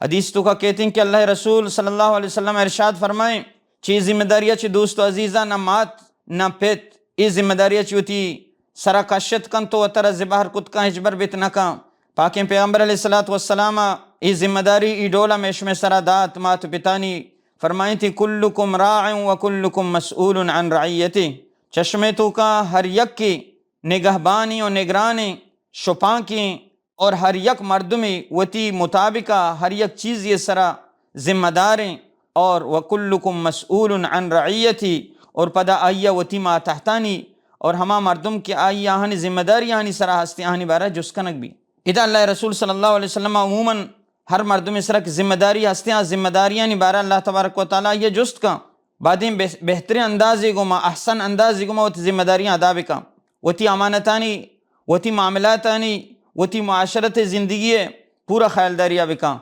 حدیث توکا کہتیں کہ اللہ رسول صلی اللہ علیہ وسلم ارشاد فرمائیں، چی ذمہ داریا چی دوست و عزیزاں، نہ مات نہ پت، اے ذمہ داریا چی وتی سرا کشت کنت و وترا زبہر کت کن، ہچبر بیت نہ کن۔ پاکیں پیغمبر علیہ الصلوۃ والسلام اے ذمہ داری اے ڈولا مئے شمئے سرا دات، مات و پتانی۔ فرمائیں تھی، کلکم راع و کلکم مسئول عن رعیتہ۔ چہ شمئے توکا ہر یکے نگہبانیں و نگرانیں، شپانکیں، اور ہر یک مردمے وتی مطابقا ہر یک چیزے سرا ذمہ داریں، اور وکلکم مسئول عن رعیتہ، اور پدا آئیا وتی ماتحتانی اور ہما مردم کہ آئی آہانی ذمہ داری آہانی سرا ہستیں، آہانی بارہ جست کنگ بی۔ ادا اللہ رسول صلی اللہ علیہ وسلم عموماً ہر مردمے سرا کہ ذمہ داری ہستیں، آ ذمہ داریانی بارہ اللہ تبارک و تعالی آئیا جست کن۔ بادیں بہ-، بہتریں اندازے گوما، احسن اندازے گوما وتی ذمہ داریاں ادا بکن۔ وتی امانتانی، وتی معاملاتانی، وتی معاشرت زندگی پورا خیالداریا بکن۔